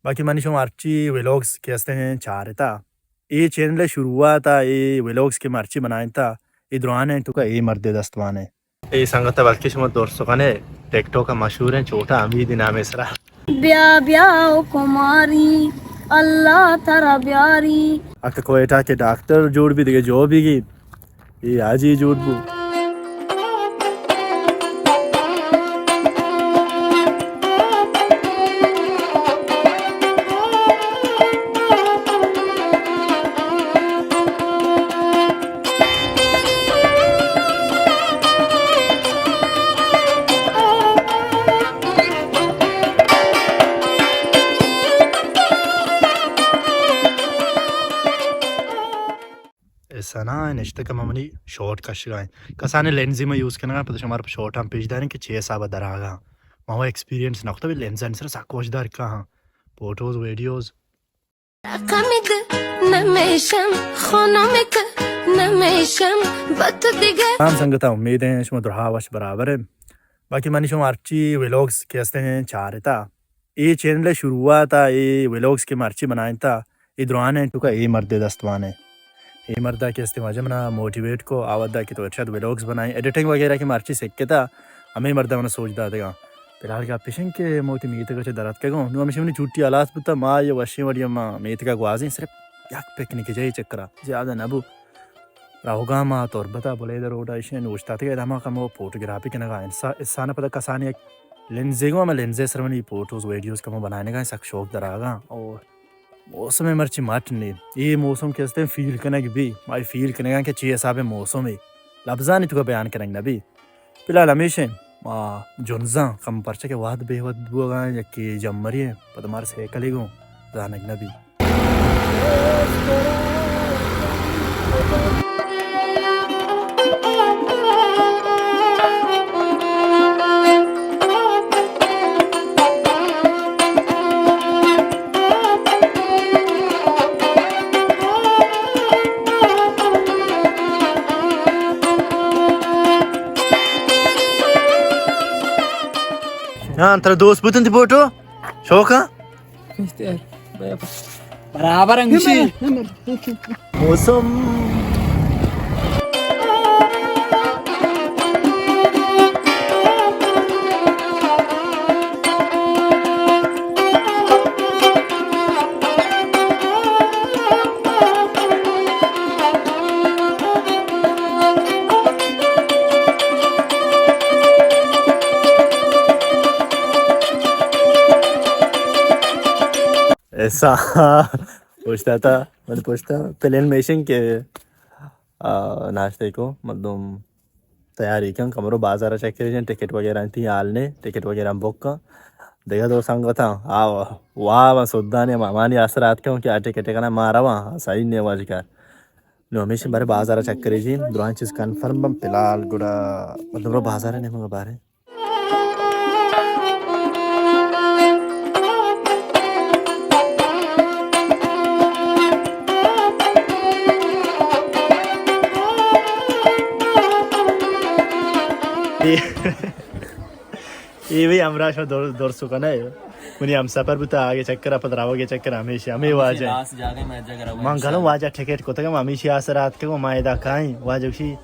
باقی منی شما ہرچی ویلوگز کہ ہستیں چارتا، اے چینل شروعات ءَ اے ویلوگز کہ مرچی بنائینتا، اے درانیں تو کا اے مرد دستوانے۔ اے سنگت بلکہ شما درست کنے، ٹک ٹاک مشہور ہیں، چھوٹا امید نام سرا۔ بیا بیا او کماری، اللہ ترا بیاری۔ اک کوئٹہ کے ڈاکٹر جوڑ بھی دیگه جو بھی گی۔ اے حاجی جوڑ بو۔ اے سنا نشتہ کہ ما منی شارٹ کشگا ہیں۔ کسانیں لینزے ما یوز کنگا، پتہ شمار پہ شارٹ ہم پیش داریں کہ چے حسابا دراگا۔ ما وہ ایکسپیرینس نہ کتا، بھی لینزانی سر سک وش دار کہاں۔ Photos, videos. کمد نمیشم، خونمک نمیشم، بت دیگه۔ تمام سنگتا امید ہیں شما درہا وش برابر ہیں۔ باقی منی شما ہرچی ویلوگز کہ ہستیں چارتا، اے چینل شروعات ءَ اے ویلوگز کہ مرچی بنائینتا، اے درانیں تو کا اے مرد دستوانے۔ اے مردا کہ ہستیں واجہ منا موٹیویٹ کو، آ ودا کہ تو ارشاد ویلوگز بنائیں، ایڈیٹنگ وغیرہ کہ مرچی سکتا، ہمیں مردا منا سوچ داتگا۔ فی الحال گپ پیشن کہ موتی میتگ چہ دراتکگوں، نو ہمیشہ منی چھٹی ہلاس بوتا، ما یہ وشیں وڑی ما میتگا گوازیں، صرف یک پکنک جائی چکرا، زیادہ نہ بو۔ روگا ما تربت ءَ بلیدہ روڈ ءَ ایشی ءَ اوشتاتگ ءَ، ادا ما کمو فوٹوگرافی کنگا۔ انسا-، انسان ءَ پدا کسانی یک لینزے گوں، ہمے لینزے سر منی فوٹوز ویڈیوز کمو بنائینگا، سک شوق دراگا۔ اور موسم مرچی مٹ نے، اے موسم کہ ہستیں فیل کنگ بی، ما فیل کنگا کہ چی حساب موسم ہے، لبزانی تو بیان کنگ نہ بی۔ فی الحال ہمیشیں ما جنزاں کم، پرچہ کہ وہد بے وہد بوگا، یکی جمری ہیں، پدا مار سیکلے گوں زانگ نہ بی۔ ہاں، ترا دوست بوتن تی فوٹو؟ شوقا؟ برابر انگشی۔ موسم۔ ایسا پوچھتا تھا، من پوچھتا پلین میشن کہ، آ، ناشتے کو مردم تیاری کن، کمرو بازار چکر جن، ٹکٹ وغیرہ انتی حال نے، ٹکٹ وغیرہ بک کن۔ دیگا دو سنگتاں، آ، وا، وا، سودانے، ما، مانی آسر آتکاں کہ آ ٹکٹ کنا ما رواں، صحیح نے واجکار۔ نو ہمیشہ بارے بازار چکر جن، دران چیز کنفرم بم، فی الحال گڑا مطلب رو بازار نے مگا بارے۔ اے بھی ہمراہ شما دور، دور سکنا ہے۔ منی ہم سفر بوتا آگے چکر، پد راوگے چکر ہمیشہ، ہمیں واجہ۔ من گلوں واجہ ٹکٹ کتگم، ہمیشہ آسر آتکگم، ما ادا کائیں، واجہ گوشی،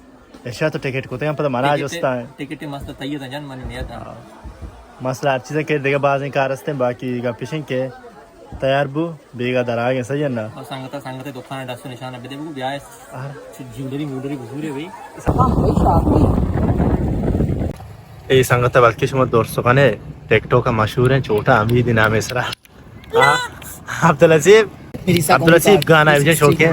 ارشاد تو ٹکٹ کتگاں، پدا منا ٹکٹ، جستا ہے۔ ٹکٹ مسئلہ تیئے تا جان، من نیت۔ ہاں۔ مسئلہ ہر چیز کہ دیگه بازیں کار ہستیں، باقی گپ پیشن کہ تیار بو، بیگا در آگے، صحیح ہے نا؟ اور سنگتا، سنگت دکان دست نشان بدے بگو، بیا اس۔ ہاں۔ چھ جیولری مولری بزورے بھائی۔ اے سنگت بلکہ شما دور سکنے، ٹک ٹاک مشہور ہیں، چھوٹا امید نام ہے سرا۔ ہاں، عبدالحسیب۔ میری سا عبدالحسیب کون سا گانا ہے، مجھے شوق ہے۔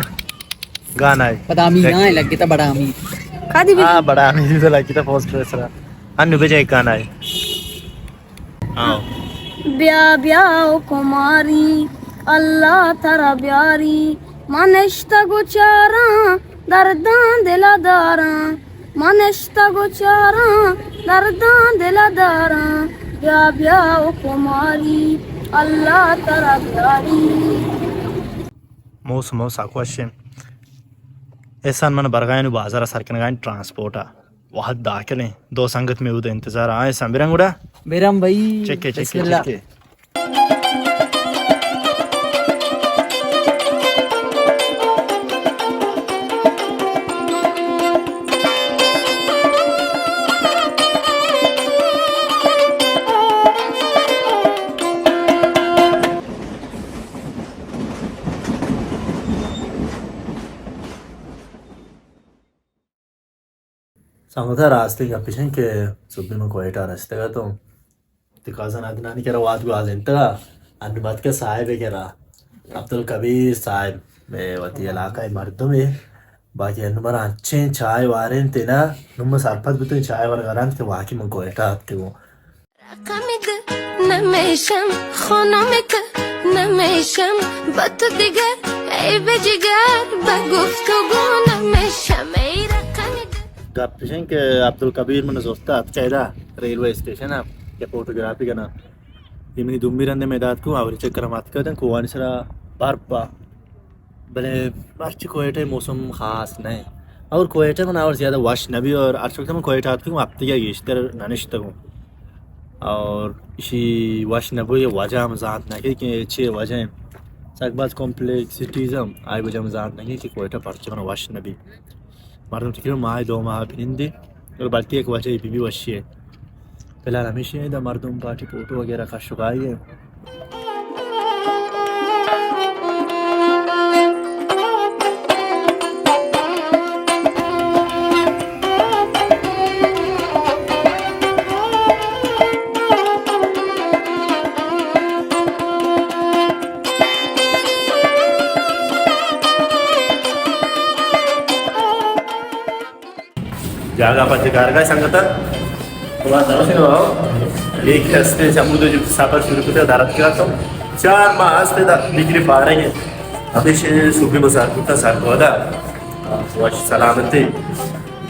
گانا ہے۔ بڑا امیر، ہاں، لگ گیا تھا بڑا امیر۔ کھا دی بھی۔ ہاں، بڑا امیر تو لگ گیا تھا پوسٹر سرا۔ انو بجے گانا ہے۔ ہاں۔ بیا بیا او کماری، اللہ ترا بیاری، من اشتگ و چاراں، درداں دل ءَ داراں۔ من اشتگ و چاراں، درداں دل ءَ داراں، بیا بیا او کماری، اللہ ترا بیاری۔ موسم سک وش ایں۔ احسان من برگائیں بازار سر کنگائیں ٹرانسپورٹ ءَ۔ وہد داخل ایں۔ دو سنگت میں اود انتظار آئے سن۔ برم گڑا؟ برم بھائی۔ چکے، بسم چکے، اللہ۔ چکے۔ سنگتاں، راستیں گپ اش انت کہ سہبی من کوئٹہ ءَ رستگ اتوں، تقاضا ندنانی کرا وات گوازینتگ ءَ انوں اتکگ صاحب ءِ کرا، عبدالکبیر صاحب، مئے وتی علاقہ ءِ مردمے، باقی انوں مارا انچیں چائے وارینت نا، نوں من سرپد بوتوں چائے ورگ ءَ رند کہ واقعی من کوئٹہ اتکگوں۔ رقم ده نمیشم، خانم تو نمیشم، با تو دیگر ای به جگر، به گفتگو نمیشم، ای رقم ده. گپ اش انت کہ عبدالکبیر من زرت ات چہ ادا ریلوے اسٹیشن ءَ کہ فوٹوگرافی کناں. اے منی دومی رند ءَ مئے دات کو، آوری چکر ءَ ما اتکگ اتیں، کوہانی سرا برپ ءَ. بلے مرچی کوئٹہ ءِ موسم خاص نہ انت. اور کوئٹہ من اور زیادہ وش نہ بی، اور ہر وقت من کوئٹہ اتکگوں ہفتگے ءَ گیشتر نہ نشتگوں. اور اشی وش نہ بوئی وجہ ہم زانت نہ کہ، کہ چے وجہ انت. سک باز کمپلیکسٹیز ہم آئی وجہ ہم زانت نہ کہ کوئٹہ پرچہ من وش نہ بی. مردم تقریباً ماہ دو ماہ بنندی، اور بلکہ یک وجہ بی بی وشی ہے. فی الحال ہمیشی ہے، دا مردم پارٹی فوٹو وغیرہ کش و کائی ہے. جاگہ پچ کارگا سنگتا. تو بات درست ہے بابا. ایک ہستے چمود جو سفر شروع کرتے دارت کرا تو چار ماہ ہستے دا ڈگری پارے گے. ہمیشہ صوبے مسار کتا سر کو دا. وش سلامتی.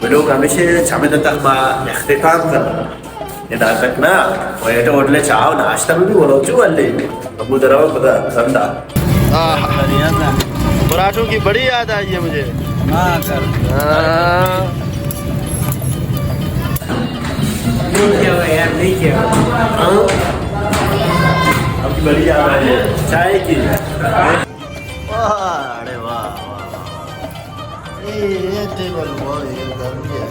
بلوگ ہمیشہ چمد تک ما اختتام کرنا. ادا تک نا، کوئٹہ ہوٹل ءَ چاہ و ناشتہ بھی بولو چو واللے. ابو دراو پتا سندا. آہ، پراٹھوں کی بڑی یاد آئی ہے مجھے. ہاں، سر. ہاں. نہیں کیا ہوا یار، نہیں کیا ہوا. ہاں؟ اب کی بڑی یاد آئی ہے. چائے کی. واہ، ارے واہ، واہ، واہ. اے، اے ٹیبل بوائے، اے گرمی ہے.